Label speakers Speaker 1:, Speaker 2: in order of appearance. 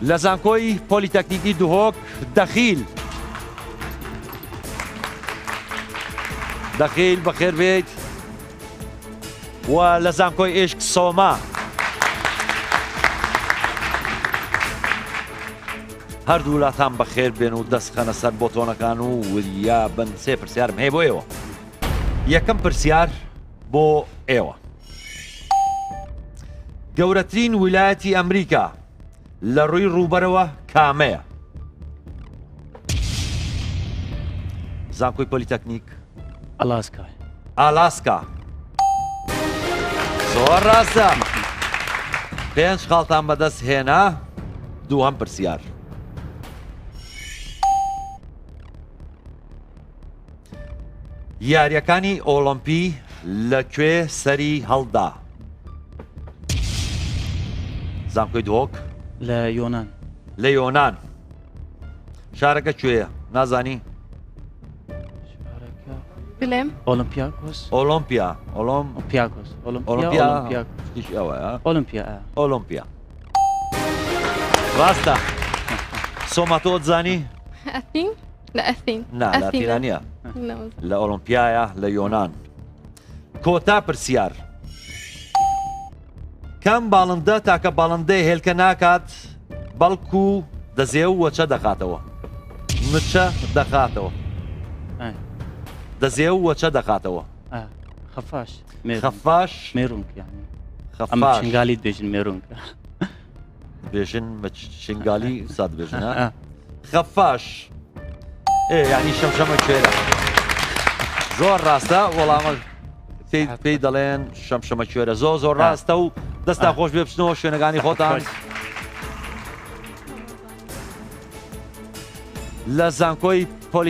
Speaker 1: لە زانکۆی پۆلیتەکنیکی دهۆک دەخیل. دەخیل بەخێر بێیت و لە زانکۆی ئیشک سۆما. هەردوولاتان بەخێر بێن و دەست خەنە سەر بۆتۆنەکان و وریا بن سێ پرسیارم هەیە بۆ ئێوە. یەکەم پرسیار بۆ ئێوە. گەورەترین ویلایەتی ئەمریکا لە ڕووی ڕووبەرەوە کامەیە؟ زانکۆی پۆلیتەکنیک
Speaker 2: ئالاسکا
Speaker 1: ئالاسکا زۆر ڕاستە پێنج خاڵتان بەدەست هێنا دووهەم پرسیار یارییەکانی ئۆڵۆمپی لە کوێ سەری هەڵدا؟ زانکۆی دهۆک؟
Speaker 2: لە یۆنان.
Speaker 1: لە یۆنان. شارەکە کوێیە؟ نازانی؟
Speaker 3: بلێم؟
Speaker 2: ئۆڵۆمپیاکۆس.
Speaker 1: ئۆڵۆمپیا. ئۆڵۆم.
Speaker 2: پیاکۆس.
Speaker 1: ئۆڵۆمپیا. شتێکی ئەوەیە.
Speaker 2: ئۆڵۆمپیا.
Speaker 1: ئۆڵۆمپیا. ڕاستە. سۆما تۆ زانی؟
Speaker 3: ئەثین؟ لە ئەثین.
Speaker 1: نا لە ئەثینا نییە. لە ئۆڵۆمپیایە لە یۆنان. کۆتا پرسیار. کام باڵندە تاکە باڵندەیە هێلکە ناکات بەڵکو دەزێ و وەچە دەخاتەوە؟ مچە دەخاتەوە. دەزێ و وەچە دەخاتەوە.
Speaker 2: خەفاش.
Speaker 1: خەفاش.
Speaker 2: مێرونک یعنی. خەفاش. شنگالی دەبێژن مێرونک.
Speaker 1: دەبێژن شنگالی سا دەبێژن خەفاش. ئێ یعنی شەمشەمە کوێرە. زۆر ڕاستە وەڵامە پێی دەڵێن شەمشەمە کوێرە زۆر زۆر ڕاستە و دەستان خۆش بێ بچنەوە شوێنەکانی خۆتان. لە زانکۆی پۆلی.